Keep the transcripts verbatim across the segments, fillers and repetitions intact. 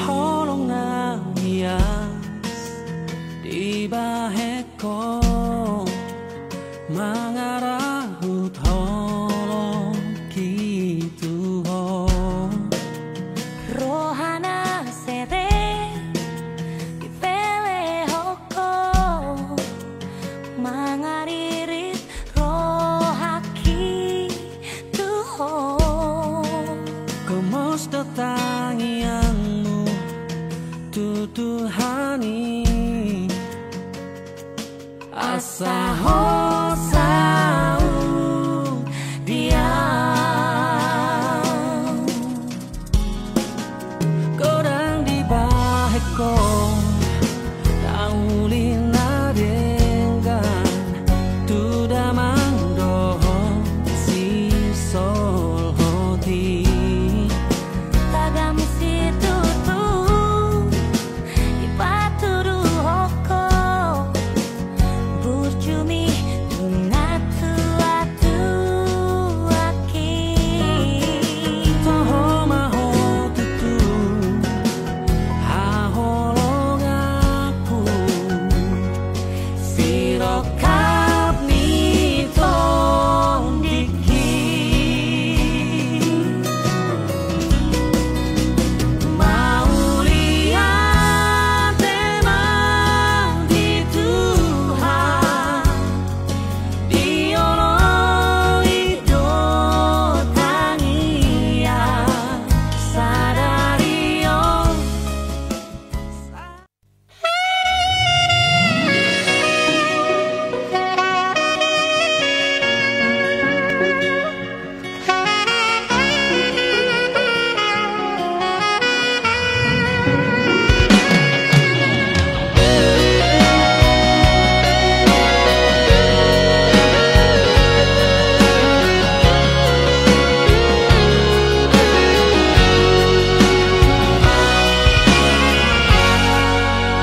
Holong na ias dibahen ho, mangarahut holong i tu ho. Rohana sere dipelehon ho, mangaririt rohangki tu ho. Gomos do tangiangmu tu Tuhan i, asa ho saut di au. Godang dibahen ho na uli na denggan tu damang dohot sisolhot i. Tagam situtu dipatuduhon ho burjumi tu natuatuangki. Toho ma ho tutu haholonganku, sirongkap ni tondingki. Mauliate ma di Tuhan, dioloi do tangiang sadari on.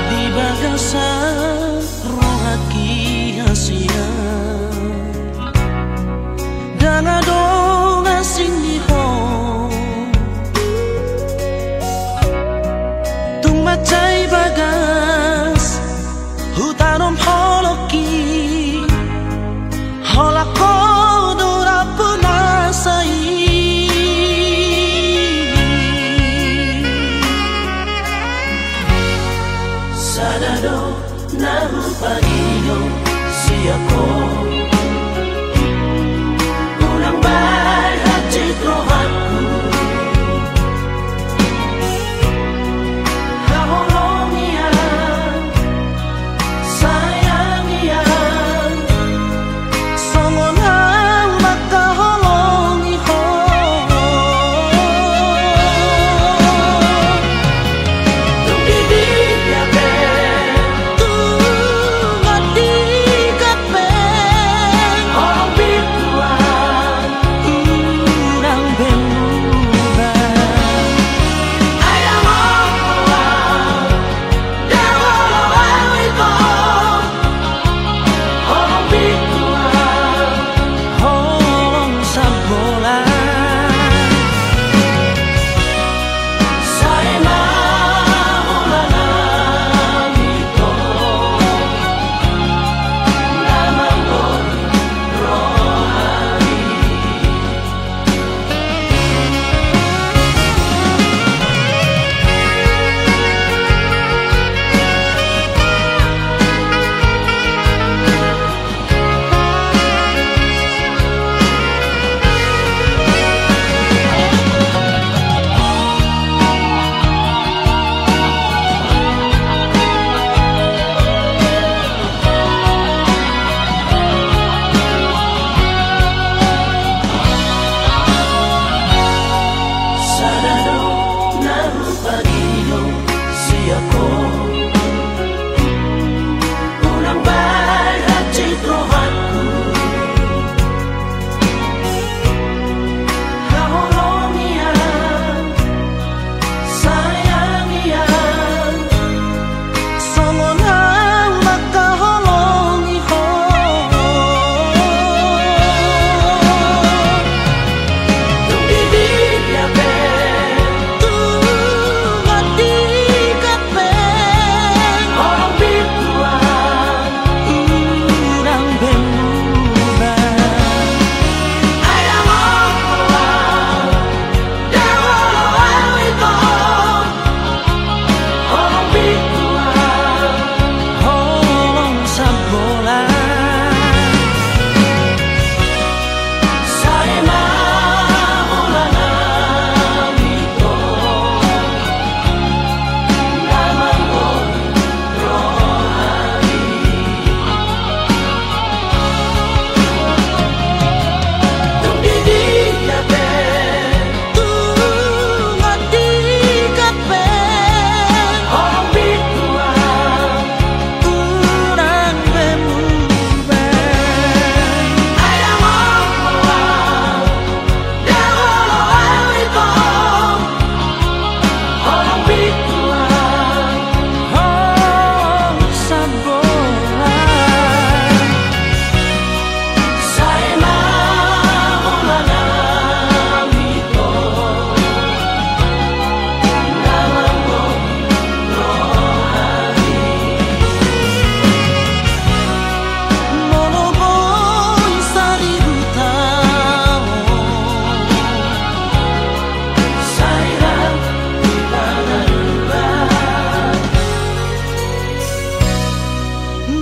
Di bagasan rohangki hasian, ndang adong asing ni ho. Tung mansai bagas hutanom holongki, holan ho do rampunasa i. Sada do na hupaingot sian ho, unang bahen hansit rohangku. Haholongi au, sayangi au, songon au mangkaholongi ho. Tung di dia pe, tung di dia pe,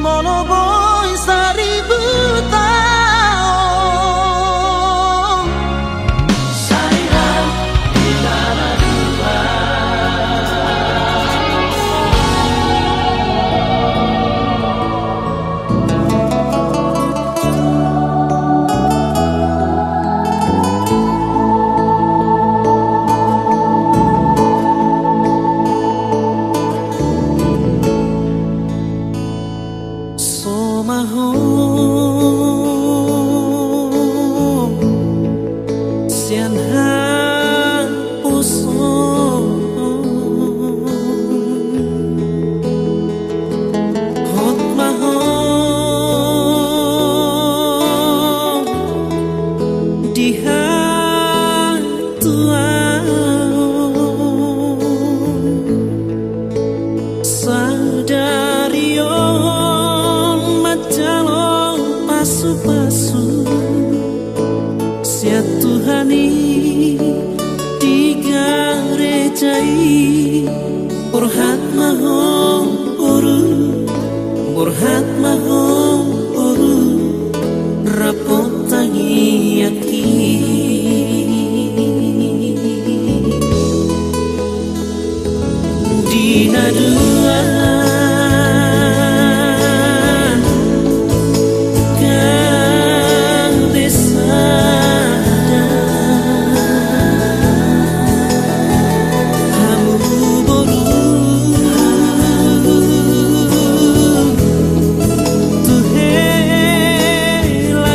Molo boi saribu taon. Somaho sian haposoon. Hot ma ho di hatuaon. Sadari on manjalo pasupasu sian Tuhan i di gareja i. Borhat ma ho boru, borhat ma ho boru, rap tangiang i. Di na dua gabe sada hamu boru tu hela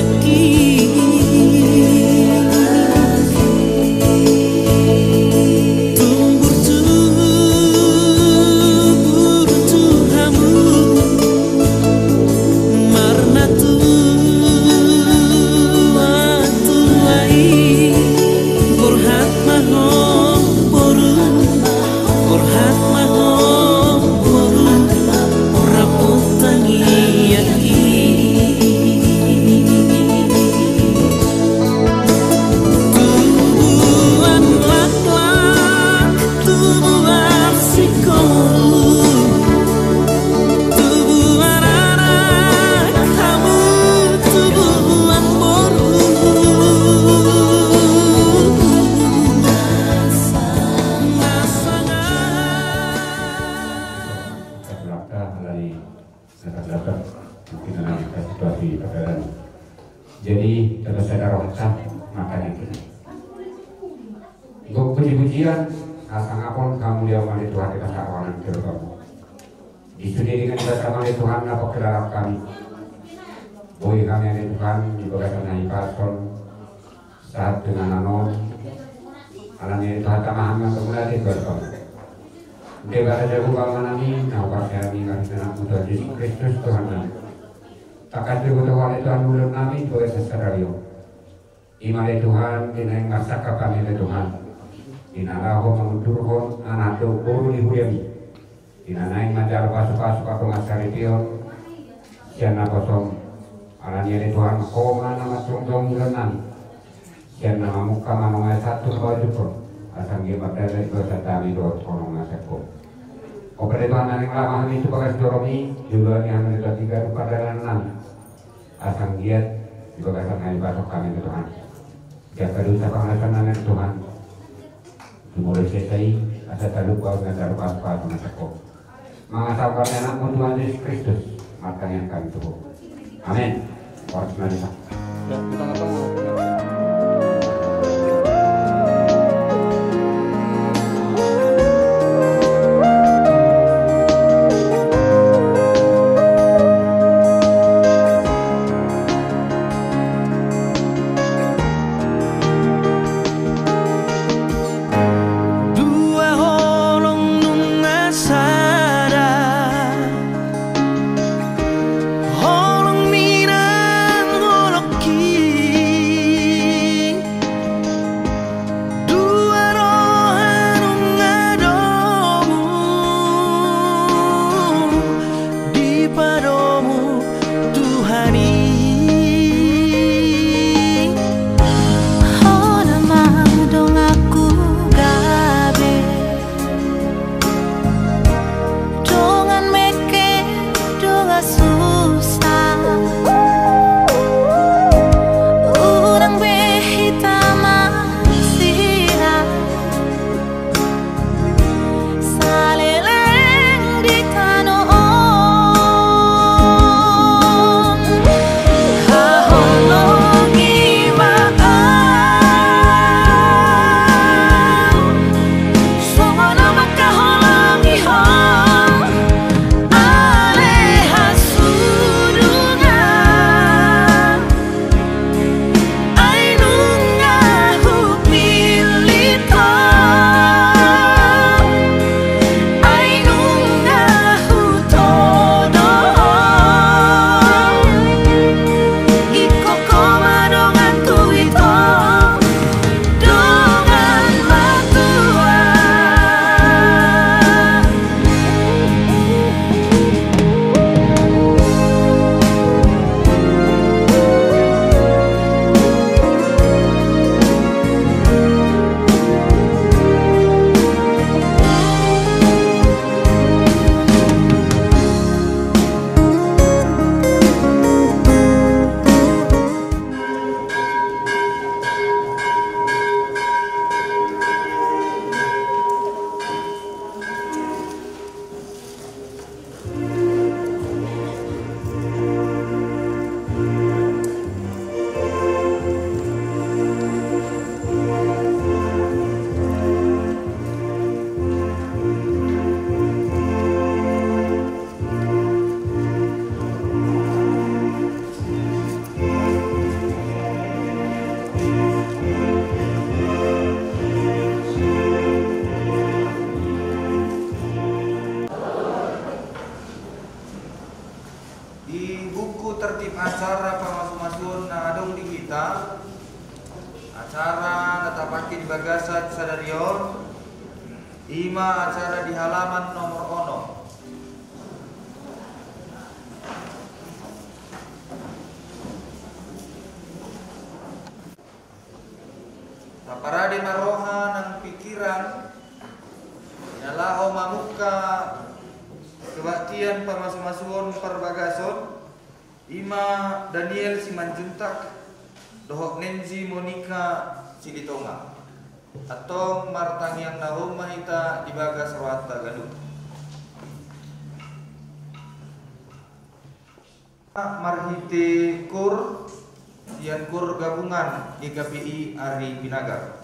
Borhat ma ho boru, rap tangiang i. Tubuan laklak, tubuan singkoru, tubuan anak hamu, tubuan boru. Jadi, tanda sadar rohanta, makanya kita. Gok puji-pujian, hasangapon, hamuliaon ma ale Tuhan di bagasan roha nami tu rohamu. Di sude denggan ni Debata ma ale Tuhan na pangkilalahon hami. Boi hami ale Tuhan di bagasan hahipason, sahat tu inganan on, alani i Tuhan, tama hami ma tu muna di Tuhan. Debata Jahowa Ama nami, na huparcaya hami marhite Anakmu Tuhan Jesus Kristus Tuhan nami. Tangkas diboto Ho ale Tuhan ulaon nami di bagasan sadari on. I ma ale Tuhan, di na naeng marsangkap hami ale Tuhan, di na laho mangundurhon anak dohot boru ni huriaMi. Di na naeng manjalo pasupasu pardongansaripeon sian naposoM. Alani i ale Tuhan, Ho ma na manjongjongi ulaon nami, sian na mamungka manang na santun pajumpang, asa anggiat mardalan di bagasan hami dohot holong na sangkop. Ho pe ale Tuhan, na naeng lama hami tu bagas joroMi, joloani hami ale Tuhan di ganup pardalanan nami, asa anggiat di bagasan hahipason hami ale Tuhan. Jangka dosa pangalaosion nami ale Tuhan, jumolo sesa i, asa talup hami na talup pasupasu na sangkop. Mangasahon hami Anakmu Tuhan Jesus Kristus, martangiang hami tu Ho. Amen. Horas ma di sa. Dua holong nunga sada, holong ni nang holongki. Di buku tertib acara pamasumasuon na adong di hita, acara na tapake di bagasan sadari on, i ma acara di halaman nomor onom. Taparade ma roha nang pikiran, di na laho mamungka kebaktian pamasumasuon parbagason, i ma Daniel Simanjuntak dohot Nenzi Monika Silitonga. Antong martangiang na homa hita di bagas rohanta ganup. Marhite kur, sian kur gabungan G K P I Ari Pinaga.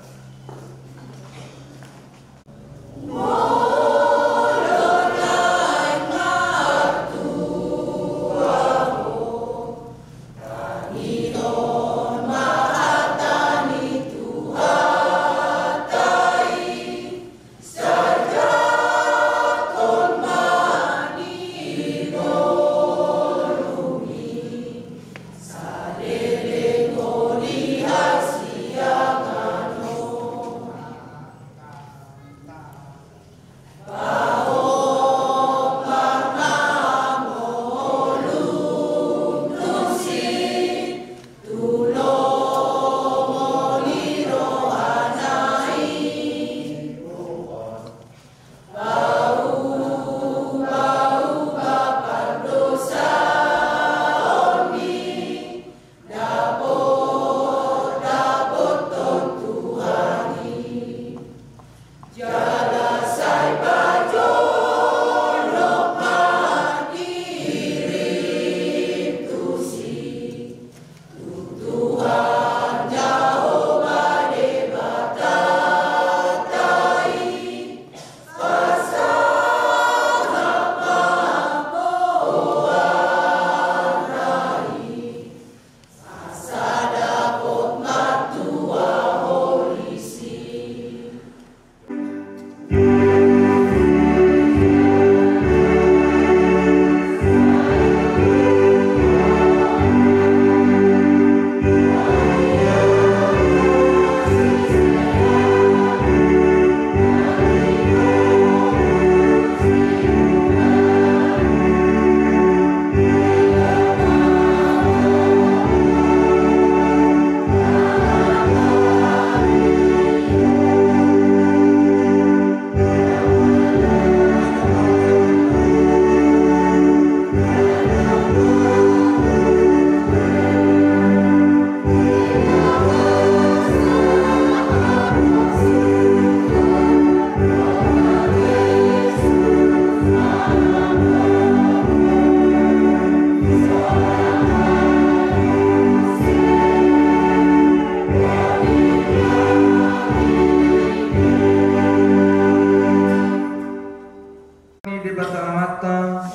Ni Debata Amanta,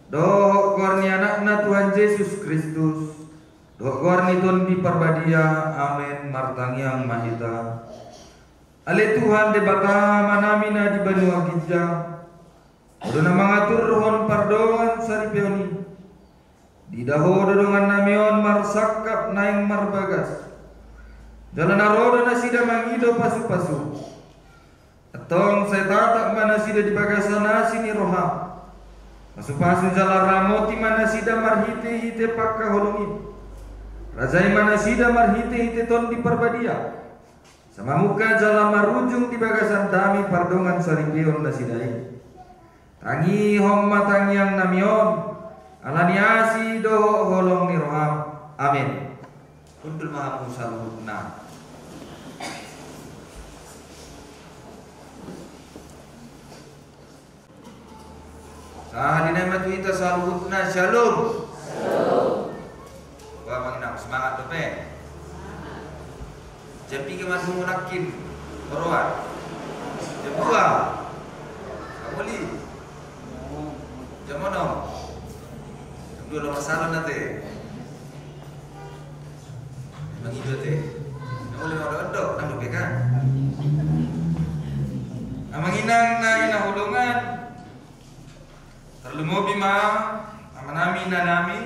dohot goar ni Anakna Tuhan Jesus Kristus, dohot goar ni Tondi Parbadia, amen, martangiang ma hita. Ale Tuhan Debata Amanami na di banua ginjang, Ho do na mangaturhon pardongan saripeon i. Diida Ho do dongannami on marsangkap naeng marbagas. Jala na ro do nasida mangido pasupasu. Antong sai tatap ma nasida di bagasan asi ni roham. Pasupasu jala ramoti ma nasida marhitehite pangkaholongi. Rajai ma nasida marhitehite Tondi Parbadia. Sai mamungka jala marujung di bagasan dame pardongan saripeon nasida i. Tangihon ma tangiangnami on, ala ni asi dohot holong ni roham. Amen. Hundul ma hamu saluhutna. Sahali nai ma tu hita saluhutna, syalom. Syalom. Ba, amang inang, semangat dope. Jam piga ma dungo nangkin oroan? Jam dua. Amoli. Jam onom. Jam dua lo masalah nate. Mangido te. Nang uli mau dodo, nang dope kan. Amang inang na hinaholongan. Tarlumobi ma, amang Nami, na nami,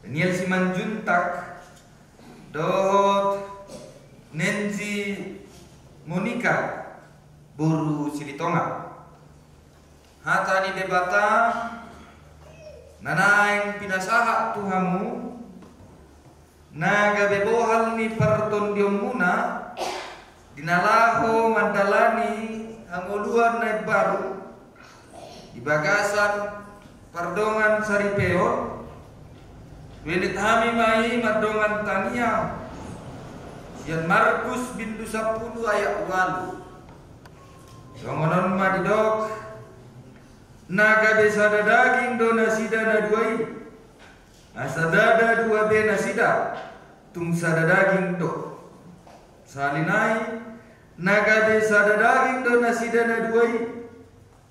Daniel Simanjuntak, dohot Nenzi Monika, boru Silitonga. Hata ni Debata na naeng pinasahat tu hamu, na gabe bohal ni partondionmuna, di na laho mandalani hangoluan na imbaru, di bagasan pardongan saripeon. Huendet hami ma i mardongan tangiang sian Markus bindu sampulu ayat ualu. Songon on ma didok, na gabe sada daging do nasida na dua i. Asa ndada dua be nasida, tung sada daging do. Sahali nai, na gabe sada daging do nasida na dua i.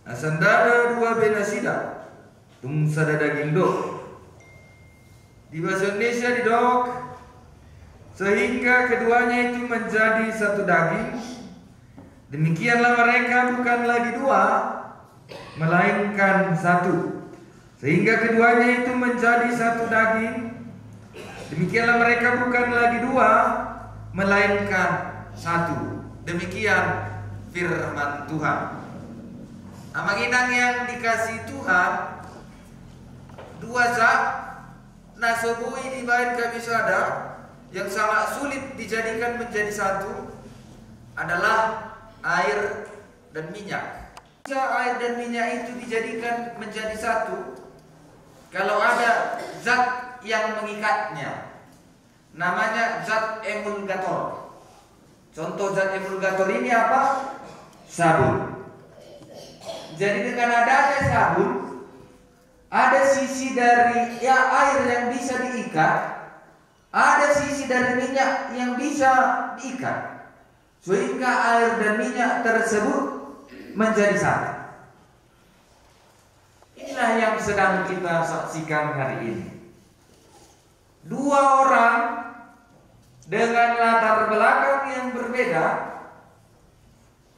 Asa ndada dua be nasida, tung sada daging do. Di bahasa Indonesia didok, sehingga keduanya itu menjadi satu daging. Demikianlah mereka bukan lagi dua, melainkan satu. Sehingga keduanya itu menjadi satu daging. Demikianlah mereka bukan lagi dua, melainkan satu. Demikian firman Tuhan. Amang inang yang dikasihi Tuhan, dua zat na so boi dibaen gabe sada, yang sangat sulit dijadikan menjadi satu, adalah air dan minyak. Bisa air dan minyak itu dijadikan menjadi satu kalau ada zat yang mengikatnya. Namanya zat emulgator. Contoh zat emulgator ini apa? Sabun. Jadi, dengan adanya sabun, ada sisi dari, ya, air yang bisa diikat, ada sisi dari minyak yang bisa diikat, sehingga air dan minyak tersebut menjadi satu. Inilah yang sedang kita saksikan hari ini. Dua orang dengan latar belakang yang berbeda,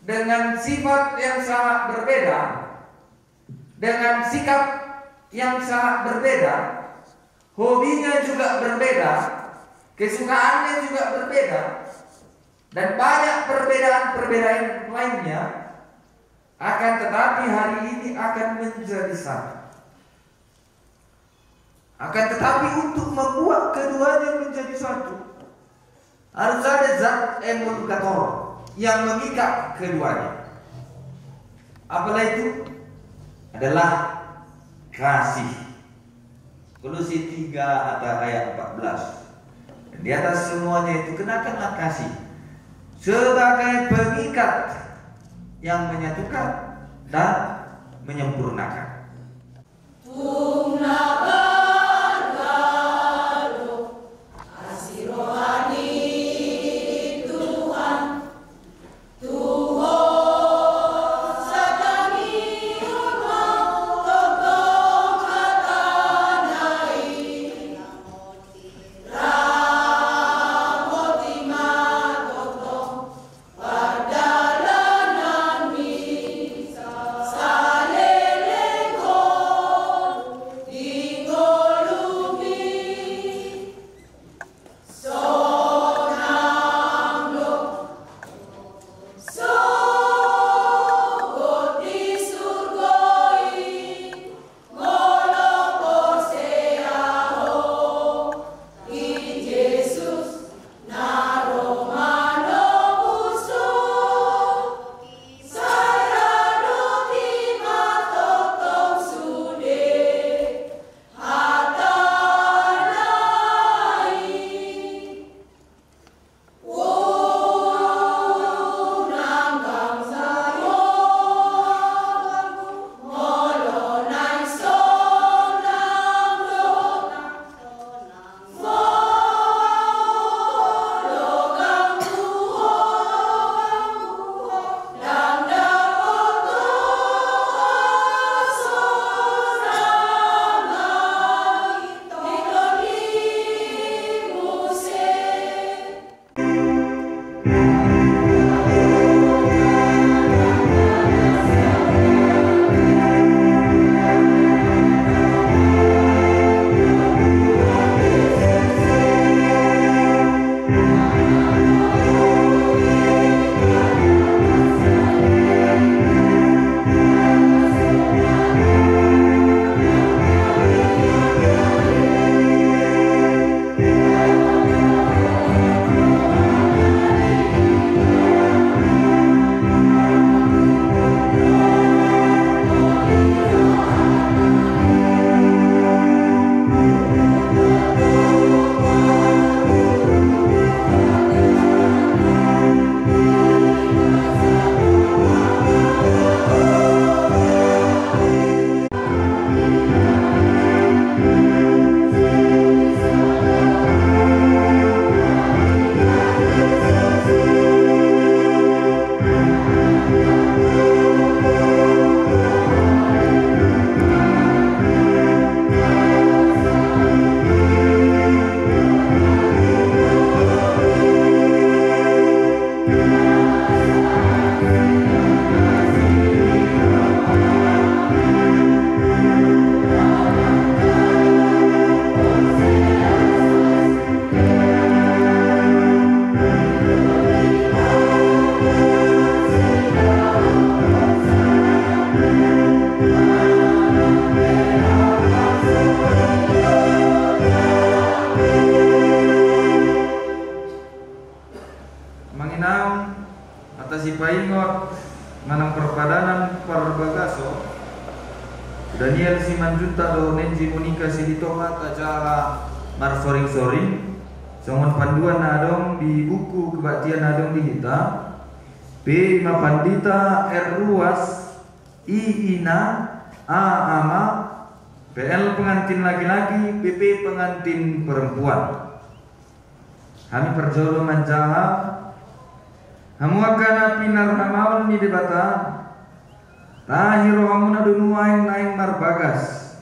dengan sifat yang sangat berbeda, dengan sikap yang sangat berbeda, hobinya juga berbeda, kesukaannya juga berbeda, dan banyak perbedaan-perbedaan lainnya, akan tetapi hari ini akan menjadi satu. Akan tetapi, untuk membuat keduanya menjadi satu, harus ada zat emulgator yang mengikat keduanya. Apalah itu? Adalah kasih. Kolose tiga ayat empat belas. Dan di atas semuanya itu kenakanlah kasih sebagai pengikat yang menyatukan dan menyempurnakan. Tung na bargalo asi roha ni Tuhan, tu ho satangion ma tongtong hatana i. Ramoti ma tongtong pardalananmi, saleleng Daniel Simanjuntak dohot Nensi Monika Silitonga tajaha marsoring-soring songon panduan na adong di buku kebaktian na adong di hita. P, ima pandita, R, ruas, I, ina, A, ama, P L pengantin laki-laki, P P pengantin perempuan. Hami parjolo manjaha. Hamu angka na pinarhamaol ni Debata, tahi rohamuna do nuaeng naeng marbagas.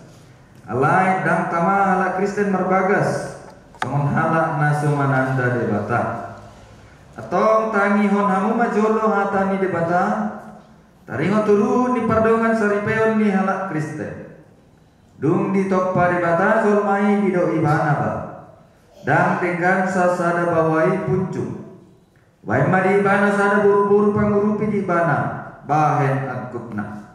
Alai ndang tama halak Kristen marbagas songon halak na so mananda Debata. Antong tangihon hamu ma jolo hata ni Debata, taringot tu ruhut ni pardongan saripeon ni halak Kristen. Dung ditompa Debata jolma i, didok Ibana ba, ndang denggan sasada baoa i punjung. Baen ma di ibana sada boruboru pangurupi di ibana bahen angkupna.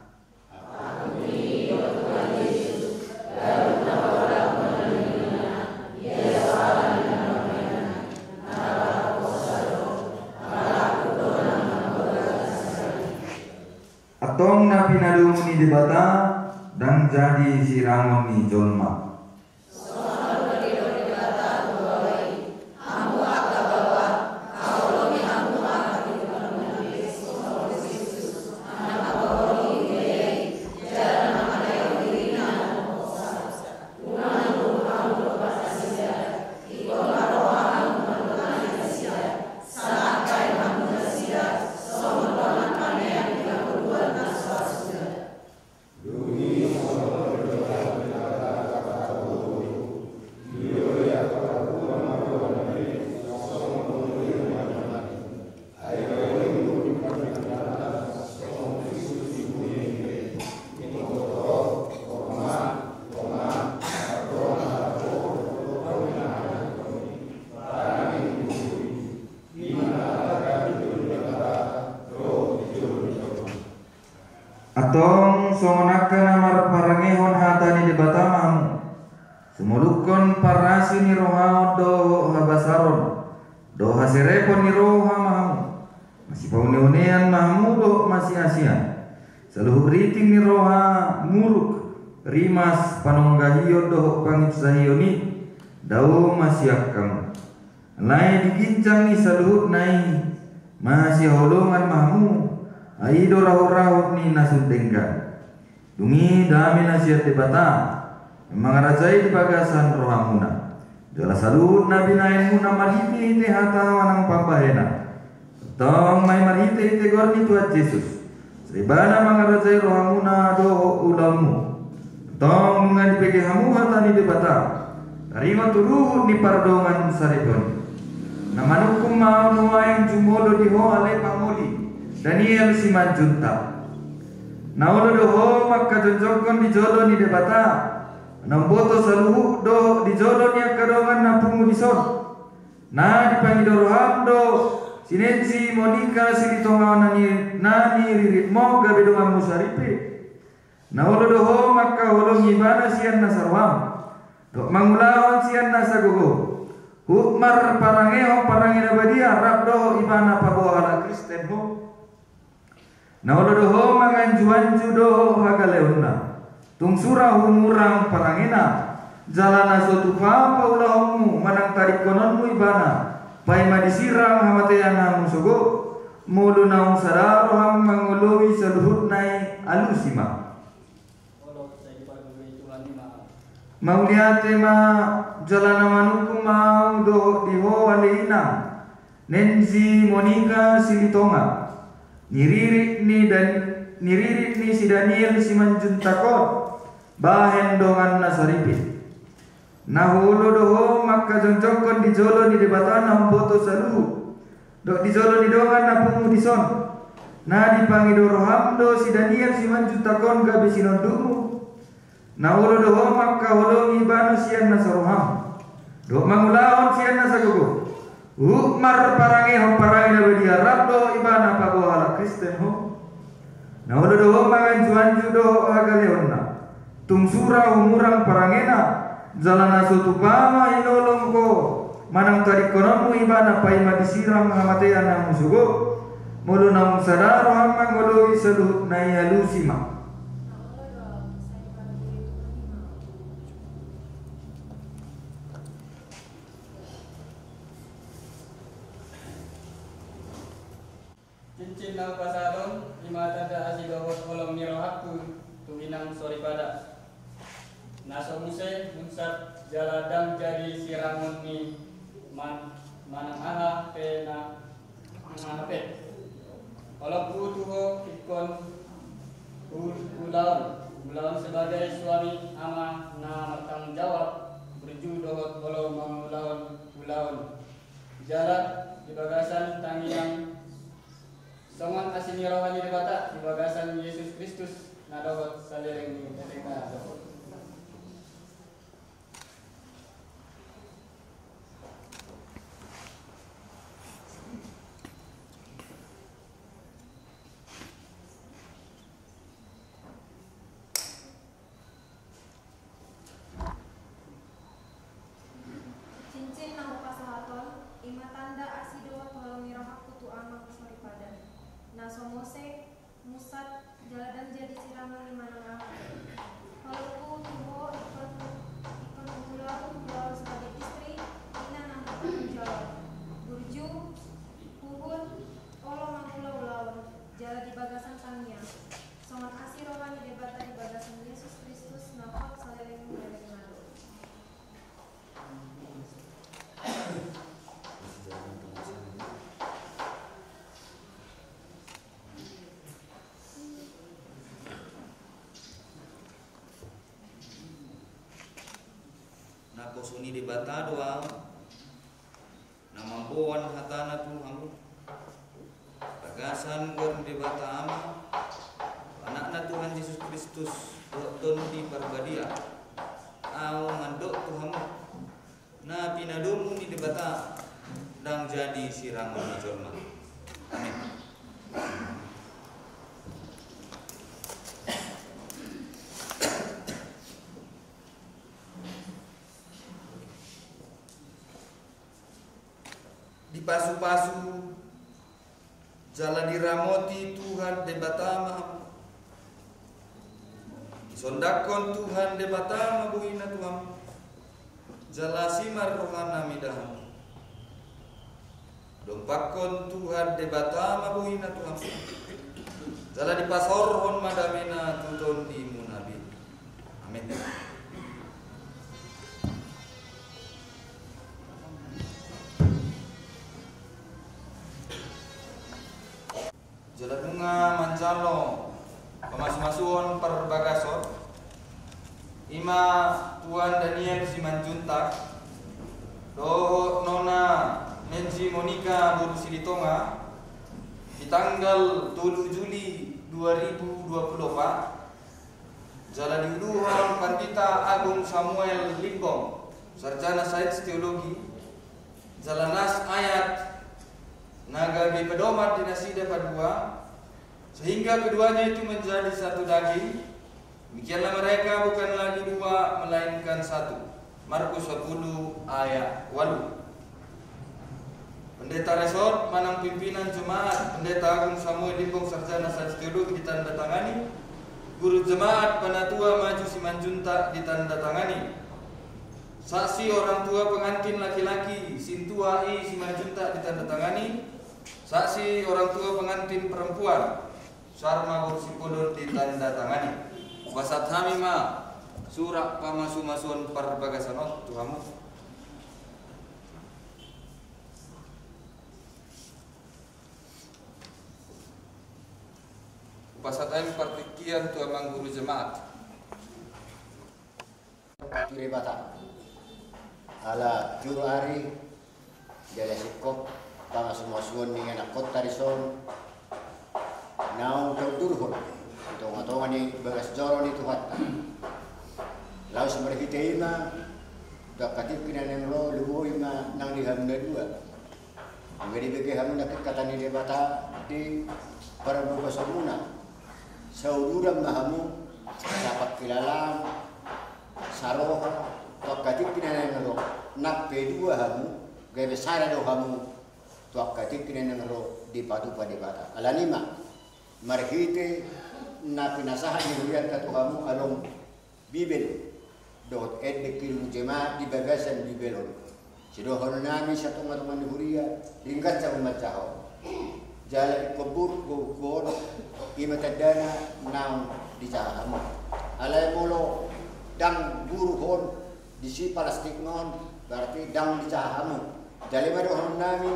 Antong na pinadomu ni Debata ndang jadi sirangon ni jolma. Antong songon angka na marparangehon hata ni Debata ma hamu. Sumolukkon parasi ni rohaon dohot habasaron dohot haserepon ni roha ma hamu. Masipauneunean ma hamu dohot masiasian. Saluhut riting ni roha muruk, rimas, panonggahion dohot panginsahion i dao ma sian hamu. Alai di ginjang ni saluhutna i masihaholongan ma hamu. Ai i do rahut-rahut ni na sun denggan. Dung i dame na sian Debata mangarajai di bagasan rohamuna. Jala saluhut na binahenmuna marhite-hite hata manang pambahenan, antong ma i marhite-hite goar ni Tuhan Jesus. Sai Ibana mangarajai rohamuna dohot ulaonmu. Antong nunga dibege hamu hata ni Debata, taringot tu ruhut ni pardongan saripeon i. Na manungkun ma ahu nuaeng jumolo di ho ale pangoli, Daniel Simanjuntak. Na olo do ho mangkajongjongkon di jolo ni Debata na umboto saluhut dohot di jolo ni angka dongan na pungu dison. Na dipangido roham do si Nensi Monika Silitonga na ni, na niriritmon gabe donganmu saripe. Na olo do ho mangkaholongi ibana sian nasa roham dohot mangulahon sian nasa gogo, huhut marparangehon parange na badia rap dohot ibana paboa halak Kristen ho. Na olo do ho manganju-anju dohot hagaleonna, tung sura humurang parangena, jala na so tupa paulahonmu manang tadingkononmu ibana, paima disirang hamatean hamu sogot. Molo naung sada roham mangoloi saluhutna i, alusi ma. Mauliate ma. Jala na manungkun ma ahu dohot di ho ale inang Nensi Monika Silitonga, niririt ni Dan-, niririt ni si Daniel Simanjuntak on, bahen donganna saripe. Na olo do ho mangkajongjongkon di jolo ni Debata na umboto saluhut dohot di jolo ni dongan na pungu dison. Na dipangido roham do si Daniel Simanjuntak on gabe sinondukmu. Na olo do ho mangkaholongi ibana sian nasa roham dohot mangulahon sian nasa gogo, huhut marparangehon parange na badia rap dohot ibana paboa halak Kristen ho. Na olo do ho manganju-anju dohot hagaleonna, tung sura humurang parangena, jala na so tupa ma hinolong ho manang tadingkononmu ibana paima disirang hamatean hamu sogot. Molo naung sada roham mangoloi saluhutna i, alusi ma. Cincin na hupasahat on, i ma tanda asi dohot holong ni rohangku tu inang soripada. Na so muse munsat jala ndang jadi sirangon ni man-, manang aha pe na, manang aha pe. Holongku tu ho ingkon hu-, huulahon, huulahon sebagai suami ama na martanggung jawab, burju dohot olo mangulahon ulaon. Jala di bagasan tangiang songon asi ni roha ni Debata di bagasan Jesus Kristus na dohot saleleng ni lelengna dohot. Cincin na hupasahat on, i ma tanda asi dohot holong ni rohangku tu amang soripada. Na so muse munsat jala ndang jadi sirangon ni manang aha. Holongku tu ho ingkon, ingkon huulahon, huulahon sebagai istri, ina na martanggung jawab, burju, huhut, olo mangula ulaon, jala di bagasan tangiang songon asi roha ni Debata di bagasan Jesus Kristus na hot saleleng ni lelengna dohot. Naposo ni Debata do ahu, na mamboan hatana tu hamu. Bagasan goar ni Debata Ama, Anakna Tuhan Jesus Kristus, dohot Tondi Parbadia, ahu mandok tu hamu, na pinadomu ni Debata, ndang jadi sirangon ni jolma. Amin. Dipasupasu jala diramoti Tuhan Debata ma hamu. Disondangkon Tuhan Debata ma bohina tu hamu, jala asi ma rohana mida hamu. Dompakkon Tuhan Debata ma bohina tu hamu, jala dipasaorhon ma damena tu tondimuna be. Amin. Jala nunga manjalo pamasumasuon parbagason, i ma Tuan Daniel Simanjuntak dohot Nona Menzi Monika boru Silitonga, di tanggal tolu Juli dua ribu dua puluh opat, jala diuluhon Pandita Agung Samuel Limbong, sarjana sains teologi, jala nas ayat na gabe pedoman di nasida padua, sehingga keduanya itu menjadi satu daging, demikianlah mereka bukan lagi dua, melainkan satu. Markus sepuluh ayat walu. Pendeta resort manang pimpinan jemaat, Pendeta Agung Samuel Limbong, sarjana sains teologi, ditandatangani. Guru jemaat Panatua Maju Simanjuntak ditandatangani. Saksi orang tua pengantin laki-laki Sintua I Simanjuntak ditandatangani. Saksi orang tua pengantin perempuan Sarma boru Sipodon ditandatangani. Hupasahat hami ma surat pamasumasuon parbagason on tu hamu. Hupasahat hami partingkian tu amang guru jemaat. Tu Debata. Ala juru ari jala singkop pamasumasuon ni anakkonta dison naung taundurhon di tongatonga ni bagas joro ni Tuhanta. Laos marhite i ma tu angka tingki na naeng ro, lumobi ma nang di hamu na dua. Anggo dibege hamu nangkin hata ni Debata di parbagason muna, sauduran ma hamu, sapangkilalaan, saroha, tu angka tingki na naeng ro, nang pe dua hamu, gabe sada do hamu, tu angka tingki na naeng ro dipatupa Debata. Alani i ma, marhite na pinasahat ni hurianta tu hamu adong Bibel dohot ende kirim jemaat di bagasan Bibel on. Sidohonon nami sian tongatonga ni huria, ringgas hamu manjalo. Jala ingkon buruk gokhon, i ma tandana naung dijaha hamu. Alai molo ndang buruk on, disi palastikna on, berarti ndang dijaha hamu. Jala i ma dohonon nami,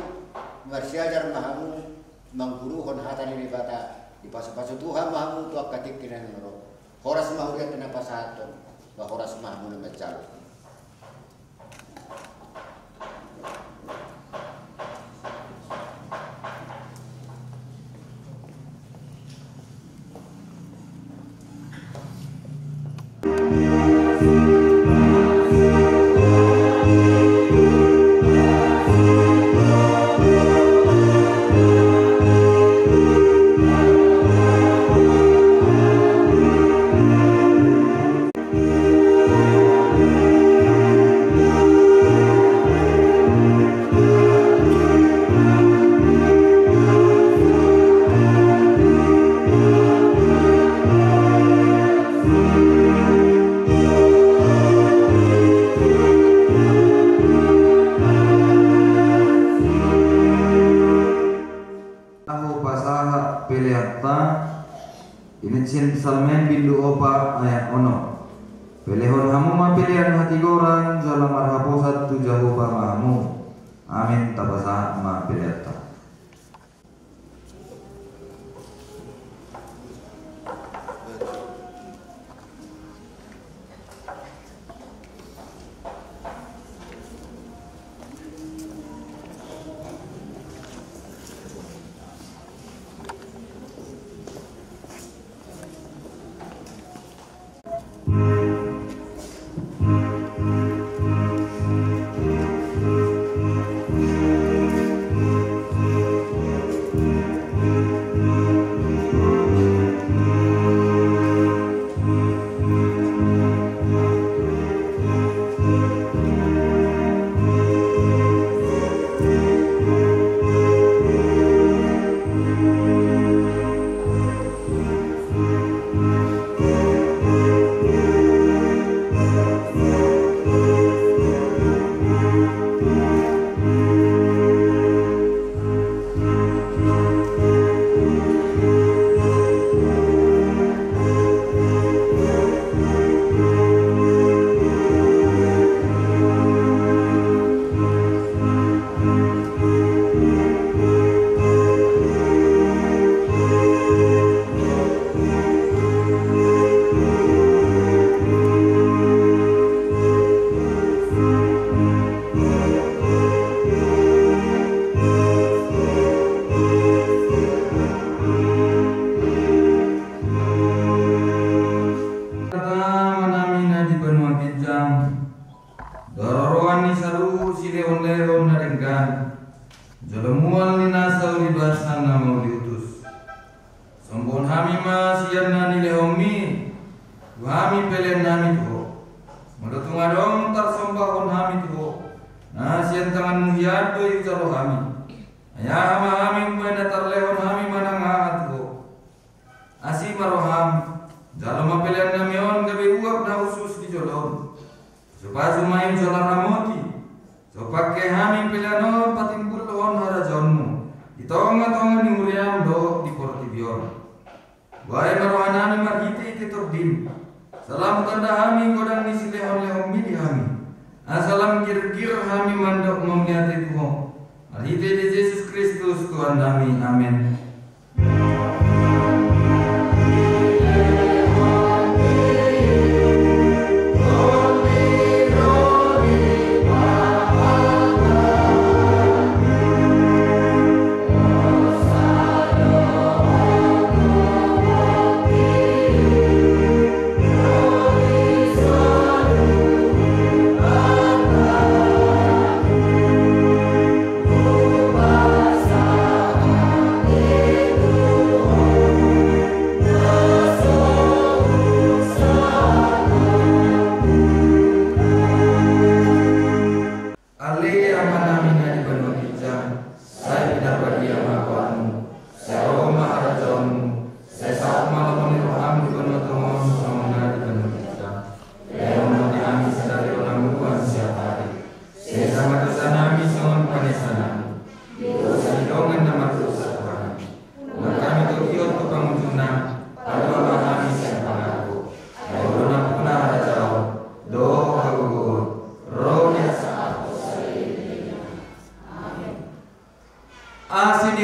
marsiajar ma hamu, mangguruhon hata ni Debata, dipasupasu Tuhan ma hamu tu angka tingki na naeng ro. Horas ma huria na pasahathon, ba horas ma hamu na manjalo. Laho pasahat peleanta, inet sian Psalmen bindu opat ayat onom. Pelehon hamu ma pelean hatigoran, jala marhaposan tu Jahowa ma hamu. Amen, tapasahat ma peleanta. Amanta nami na di banua ginjang, haroroan ni saluhut silehonlehon na denggan, jala mual ni nasa ulibasa na mauliutus. Sombuhon hami ma sian na nilehonmi tu hami pelean nami tu Ho. Molo tung adong tarsombahon hami tu Ho, na sian tanganmu hian do iujalo hami. Ai aha ma hami umbahen na tarlehon hami manang aha tu Ho? Asi ma roham, jalo ma pelean nami on gabe uap na hushus di jolo on. Pasupasu ma i jala ramoti, so pangke hami pelean on patimbulhon harajaonmu di tongatonga ni huriam dohot di portibi on. Buhai ma roha nami marhitehite Tondim. Asa lam hutanda hami godang ni silehonlehonmi di hami, asa lam girgir hami mandok mauliate tu Ho. Marhitehite Jesus Kristus Tuhan nami. Amen.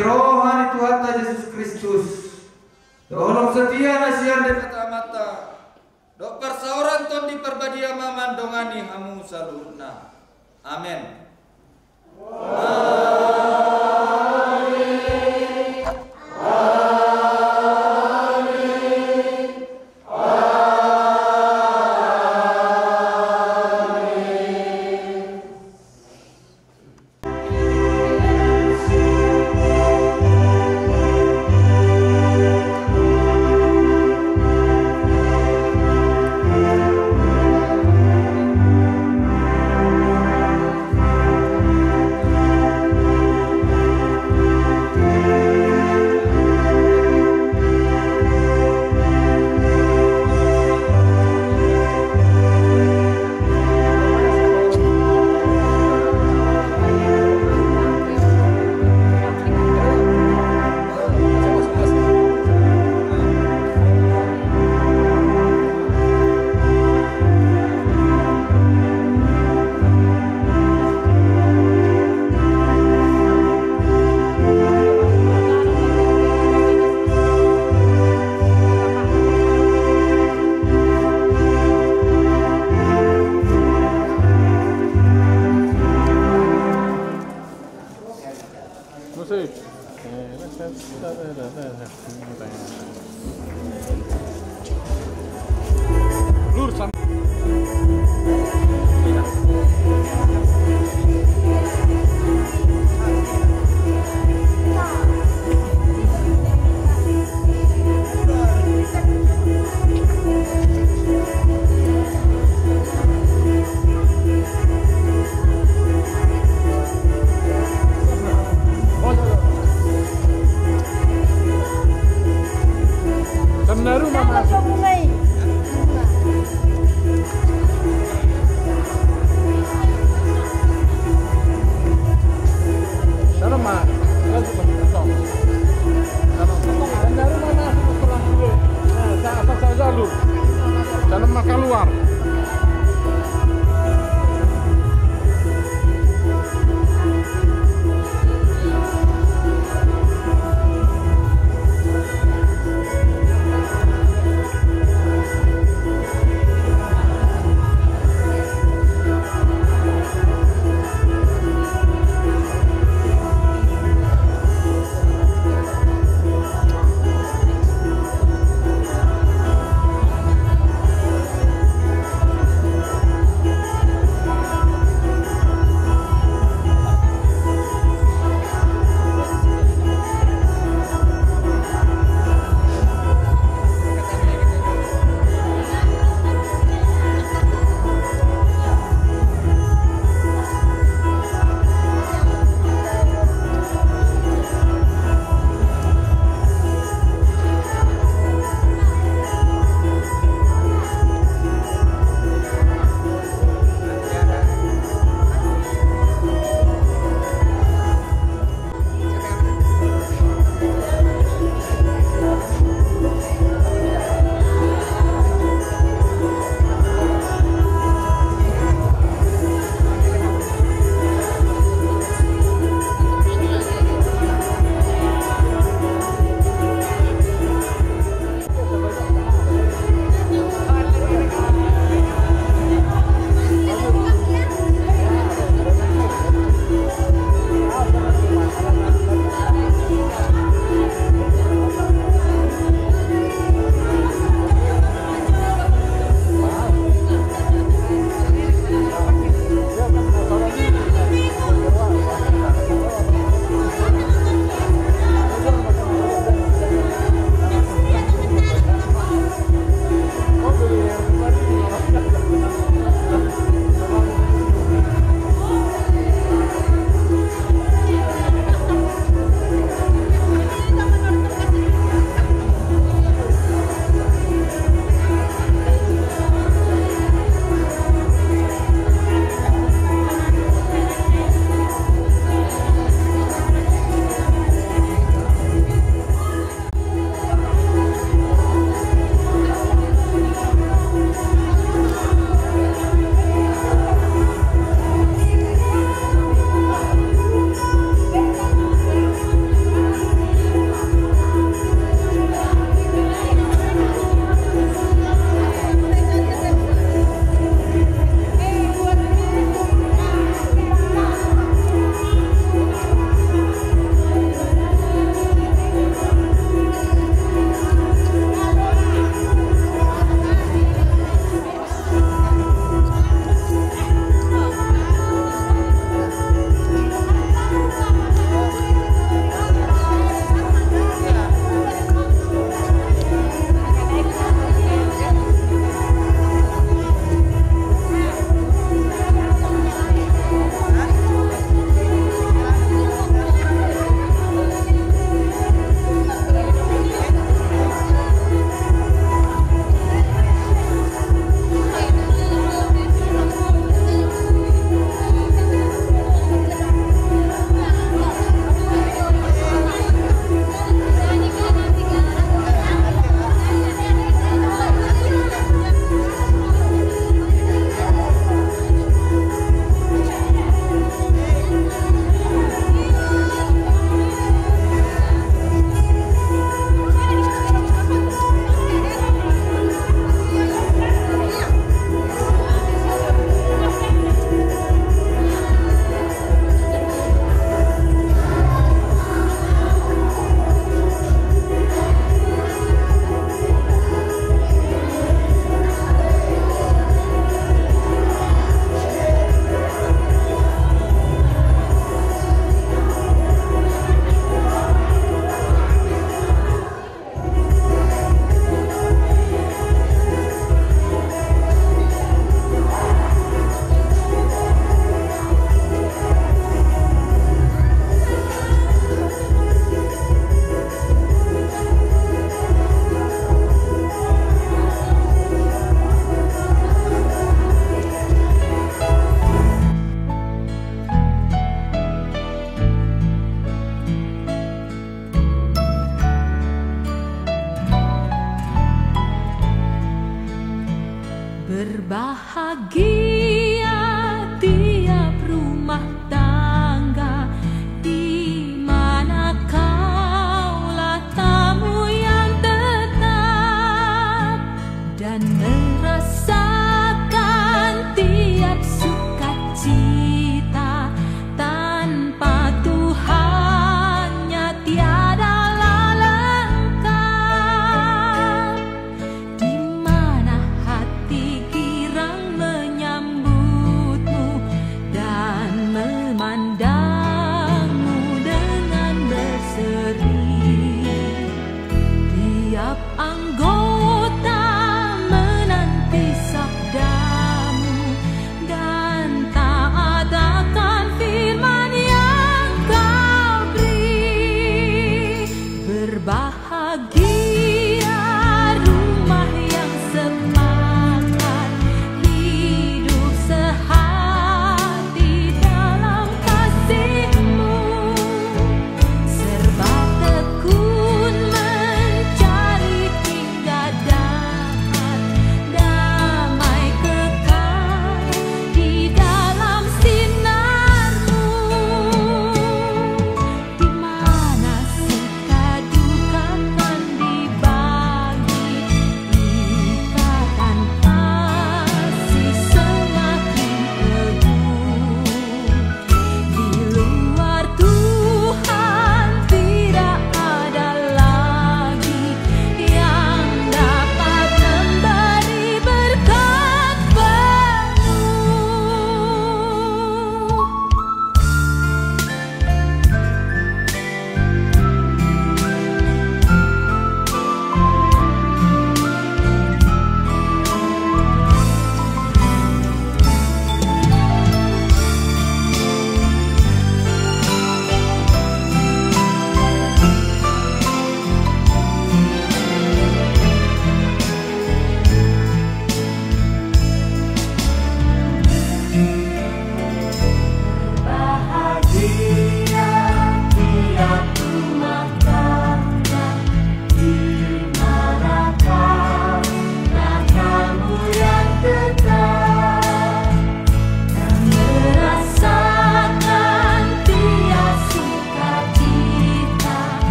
Roha ni Tuhanta Jesus Kristus, dohot holong setia na sian Debata Amanta, dohot parsaoran Tondi Parbadia ma mandongani hamu saluhutna. Amen.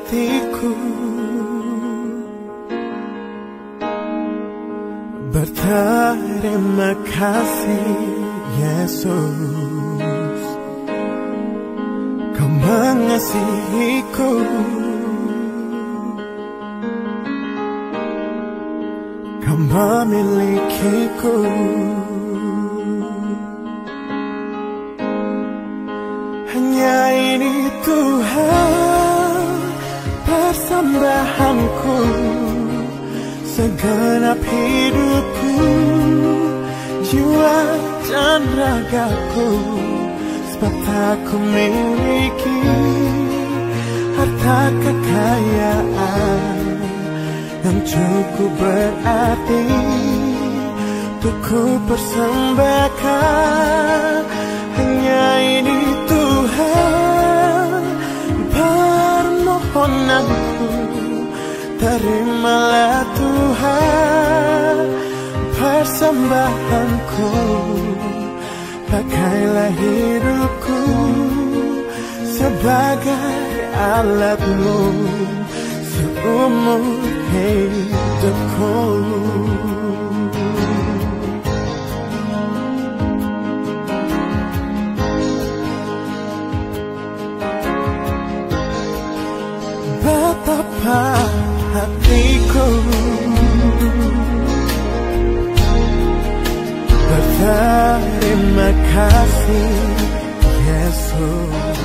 hatiku. Berterima kasih, Yesus, Kau mengasihiku, Kau memilikiku. Hanya ini, Tuhan, persembahanku, segenap hidupku, jiwa dan ragaku, sebab tak ku miliki harta kekayaan yang cukup berarti untuk ku persembahkan. Hanya ini, Tuhan, permohonanku. Terimalah, Tuhan, persembahanku. Pakailah hidupku sebagai alat-Mu seumur hidupku. Betapa hatiku berterima kasih, Yesus.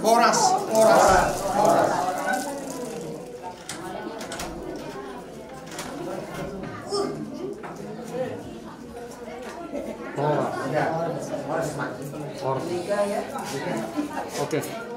Horas, horas, horas. Horas. Horas. Oke.